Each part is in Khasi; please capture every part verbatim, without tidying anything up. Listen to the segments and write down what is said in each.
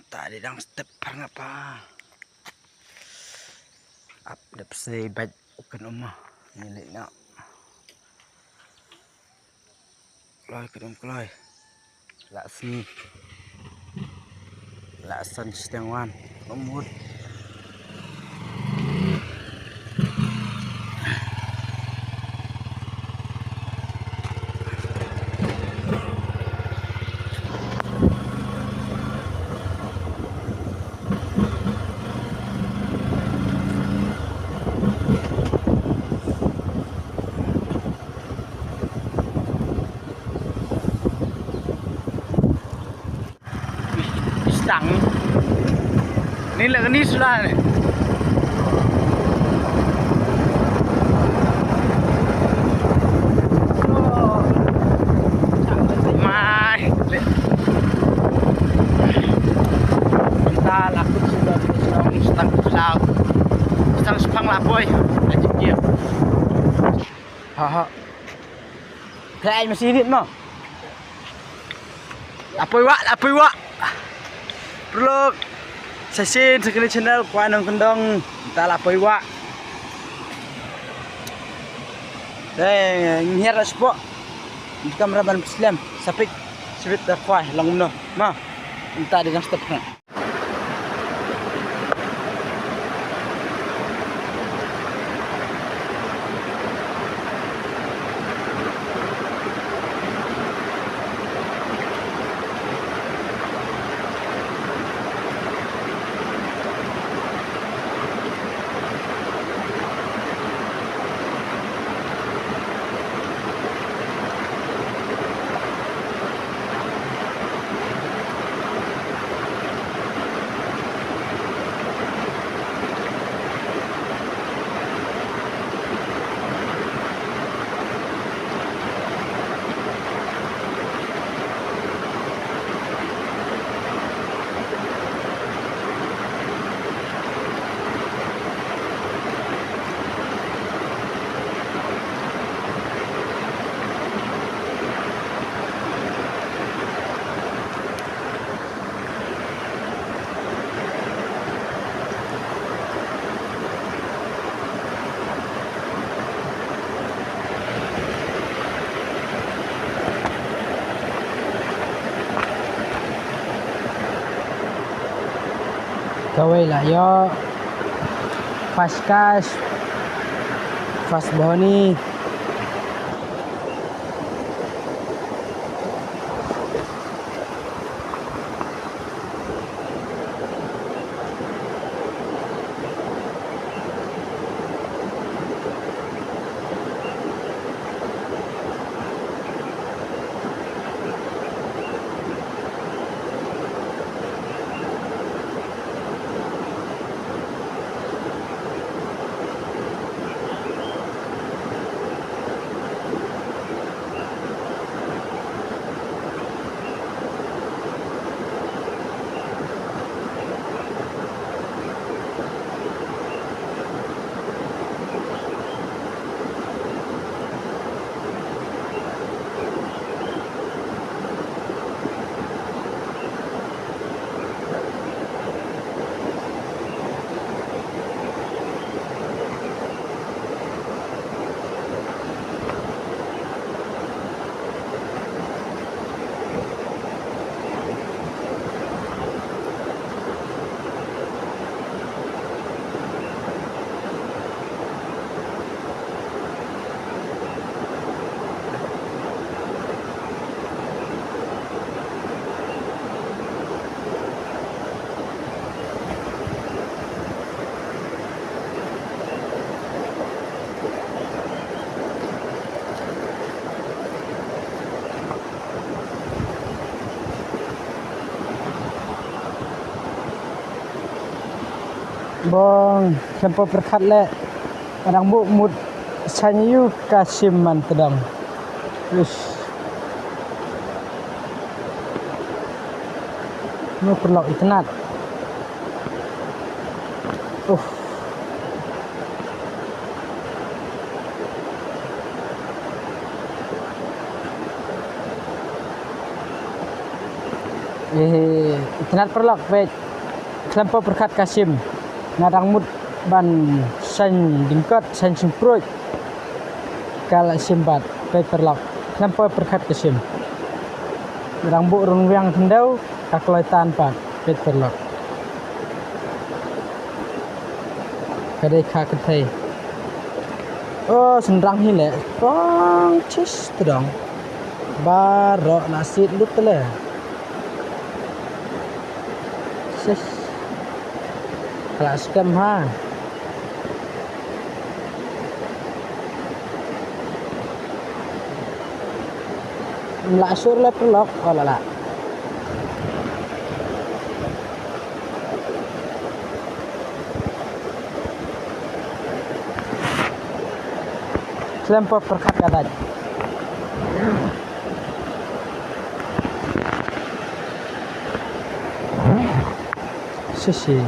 Ta dei dang step pyrngap pa. Ap dep sei bait u kan um ma. Ngi leit noh. Kloi kan um kloi. La sngi. La san shiteng wan. Kan um mut. Stang. Ni lah ni sudah ni. Mai. Entah lah aku sudah stang, stang plau. Stang sepang lah boy. Aja dia. Ha ha. Kai masih dit mo. Lapoi wak, lapoi wak. Perlu. Sasin sekali channel Kwai Nongkyndong. Entah lapoi wak. Eh, ngiar spot. Kamera ban peslem. Sapik. Sibit da kwai long no. Ma. Entah dia step. Kawei la ïoh. First cash. First bounty. Bong, khlem pyrkhat leh. Ka dang buh mut sha ïu ka shim man tdong. Uish. Mut pynlong itynnat. Uff. Eh, itynnad paralok, peit. Khlem poi pyrkhat ka shim. Nga dang mut ban saiñ jingkot, saiñ shympriuj. Ka la shim pat, peit paralok. Khlem poi pyrkhat ka shim. Nga dang buh rung wiang khyndew, ka kloi tan pat, peit paralok. Ka dei kha kynthei. O, shynrang hi leh. Pong chis tdong. Baroh la sit lut te leh. Sis. Ka la skhem ha. Ym lah sur leh paralok. O, la lah. Khlem poi pyrkhat ka dait. Shisha.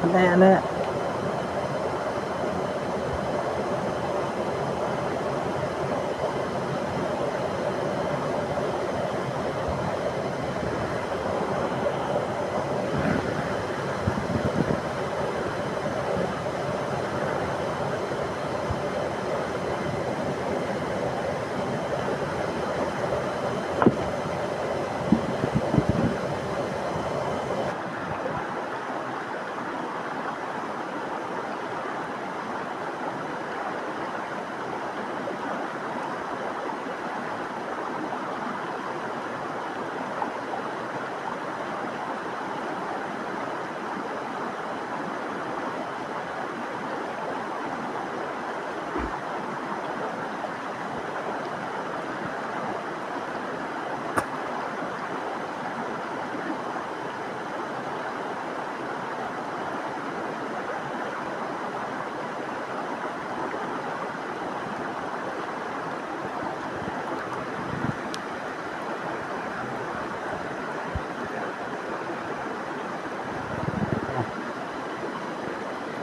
Ane, ane.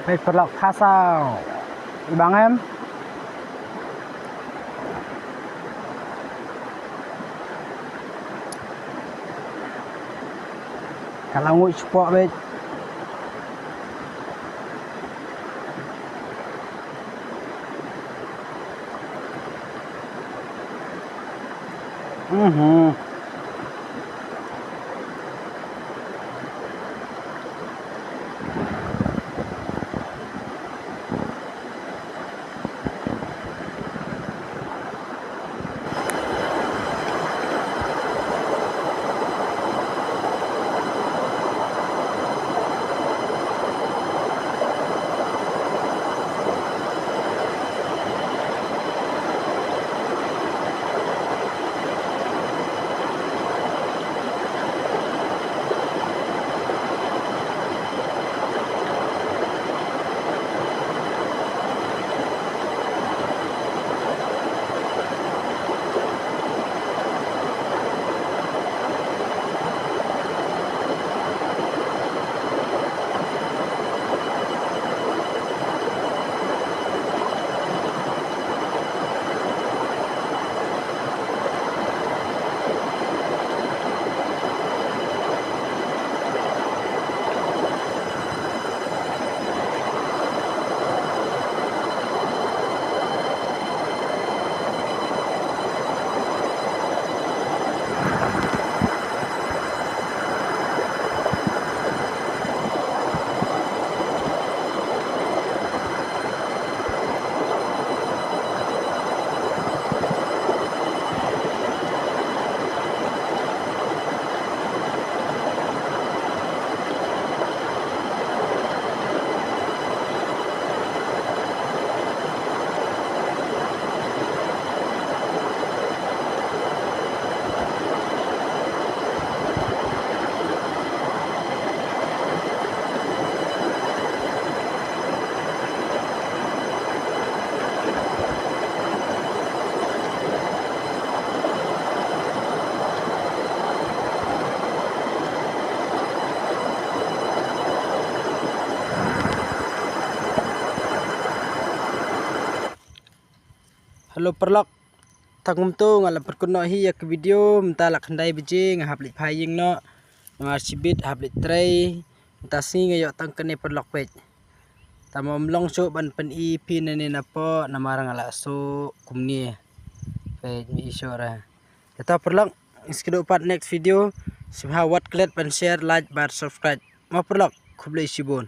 Peit paralok, kha saw. I bang em? Ka la nguid shapoh beit. Mhm. Hello paralok. Tang kumto nga la pynkut noh hi ïa ka video mynta la khyndai baje nga hap leit phai ïing noh. Namar shibit hap leit trei. Mynta sngi nga ïoh tang kane paralok peit. Tang ym long shuh ban pyni phi nane napoh namar nga la shu kumne. Peit me i shuh ra. Te to paralok, ngi sa ïakynduh pat next video. Sngewbha wat klet ban share, like bad subscribe. Mo paralok, khublei shibun.